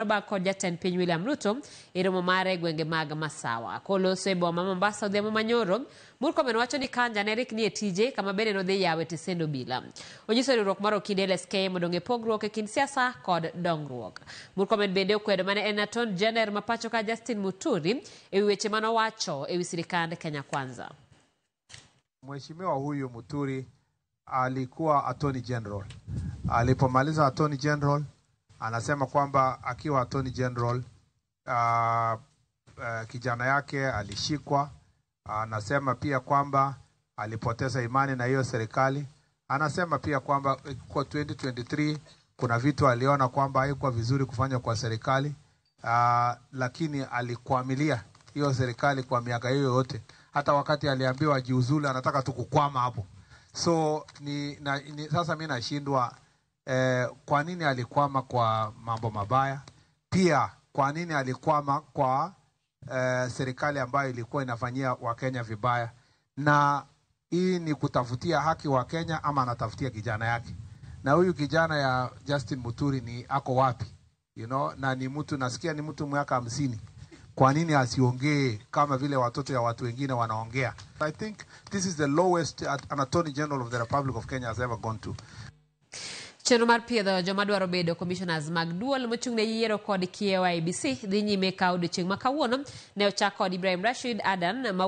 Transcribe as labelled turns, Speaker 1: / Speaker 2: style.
Speaker 1: Bak kod jatend piny William Ruto e romo mare e gwenge mag Masawa. Koloso e boma ma Mombasa odhiambo manyoro, Murkomen wacho ni Kanja ne rikni e tije kama bende nodhi yawe tesend obila. Onyiso riwruok mar okinde LSK modong' e pogruok e kind siasa kod dongruok. Murkomen bende okwedo mane en Attorney General ma pacho ka Justin Muturi e wi weche manowacho e wi sirikand Kenya Kwanza.
Speaker 2: Mheshimiwa huyu Muturi alikuwa Attorney General. Alipomaliza Attorney General, anasema kwamba akiwa Attorney General kijana yake alishikwa. Anasema pia kwamba alipoteza imani na hiyo serikali. Anasema pia kwamba kwa 2023 kuna vitu aliona kwamba haikuwa vizuri kufanya kwa serikali, lakini alikwamilia hiyo serikali kwa miaka hiyo yote. Hata wakati aliambiwa ajiuzulu, anataka tu kukwama hapo. So sasa mi nashindwa kwa nini alikwama kwa mambo mabaya, pia kwa nini alikwama kwa serikali ambayo ilikuwa inafanyia Wakenya vibaya, na hii ni kutafutia haki wa Kenya ama anatafutia kijana yake? Na huyu kijana ya Justin Muturi ni ako wapi? Na ni mtu nasikia ni mtu miaka 50. Kwa nini asiongee kama vile watoto ya watu wengine wanaongea? I think this is the lowest an Attorney General of the Republic of Kenya has ever gone to.
Speaker 1: Chenro mar piedho joma dwaro bedo commissioners mag duol mochung' ne yiero kod kiewo IEBC dhi nyime ka odiochieng' ma kawuono ne ochak kod Ibrahim Rashid Adan ma